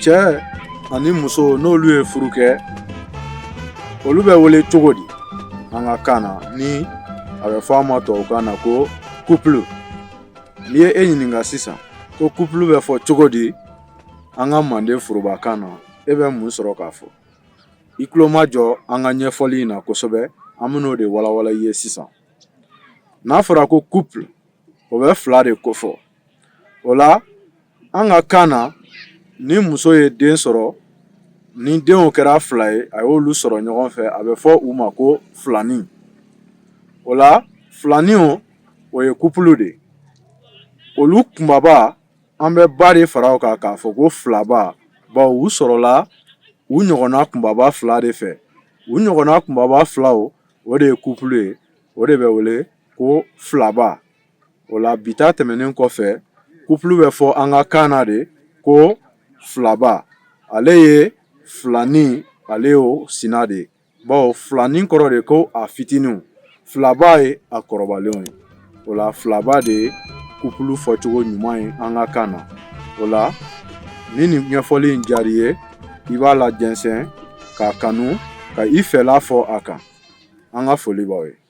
Cɛ ani muso, n'olu ye furu kɛ, olu bɛ wele cogo di an ka kan na, ni a bɛ fɔ a ma tubabukan na ko couple? N'i ye e ɲininka sisan ko couple bɛ fɔ cogo di an ka manden forobakan na, e bɛ mun sɔrɔ k'a fɔ? I tulo majɔ an ka ɲɛfɔli in na kosɛbɛ, an bɛn'o de walawala i ye sisan. N'a fɔra ko couple, o bɛ fila de kofɔ. O la, an ka kan na, ni muso ye den sɔrɔ, ni denw kɛra fila ye, a y'olu sɔrɔ ɲɔgɔn fɛ, a bɛ fɔ u ma ko filanin. O la, filanin, o ye couple de ye. Olu kunbaba, an bɛ ba de fara o kan k'a fɔ ko filaba, bawo u sɔrɔla u ɲɔgɔnna kunbaba fila de fɛ. U ɲɔgɔnna kunbaba filaw, o de ye couple ye, o de bɛ wele ko filaba. O la, bi ta tɛmɛnen kɔfɛ, couple bɛ fɔ an ka kan na de ko filaba. Ale ye filanin, ale y'o sina de ye, bawo filanin kɔrɔ de ko a fitininw, filaba ye a kɔrɔbalenw ye. O la, filaba de ye couple fɔcogo ɲuman ye an ka kan na. O la, ni nin ɲɛfɔli in diyara i ye, i b'a lajɛnsɛn k'a kanu, ka i fɛla fɔ a kan. An ka foli b'aw ye.